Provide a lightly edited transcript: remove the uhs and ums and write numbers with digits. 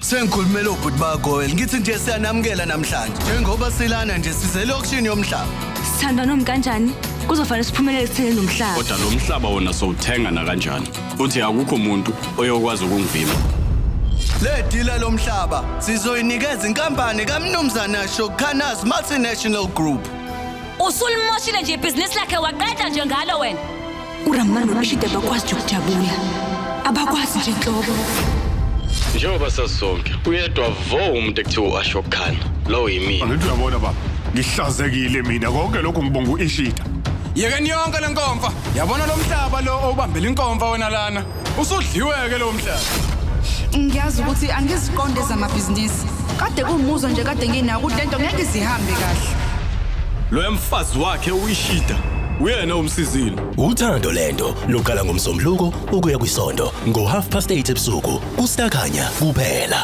Sengikhulumela obhuti bakho ngithi nje siyanamukela namhlanje. Njengoba silana nje sizele auction yomhlaba. Sithandwa nomi kanjani? Kuzofanele siphumelele sithenge nomhlaba. Kodwa lo mhlaba wona sowuthenga nakanjani. Futhi akukho umuntu oyokwazi ukungivimba. Le dila lomhlaba sizoyinikeza inkampani kaMnumzana Shokana's Multinational Group. Usulimoshile nje ibhizinisi lakhe waqeda nje ngalo wena. URamna noRashida abakwazi nje ukujabula. Abakwazi nje nhlobo. Njengoba sasonke, uyedwa vo umuntu ekuthiwa u-Ashok Khan. Lowo yimina. Angithi uyabona baba, ngihlazekile mina konke lokhu ngibonga u-Ishita. Yekeni yonke le nkomfa. Yabona lo mhlaba lo owubambela inkomfa wena lana. Usudliwe-ke lo mhlaba. Ngiyazi ukuthi angiziqonde ezamabhizinisi. Kade kuwumuzwa nje kade nginawo ukuthi lento ngeke izihambe kahle. Loya mfazi wakhe uyishida. Uyena omsizile. Uthando lento luqala ngoMsombuluko ukuya kwisonto ngo-8:30 ebusuku kuStarKhanya kuphela.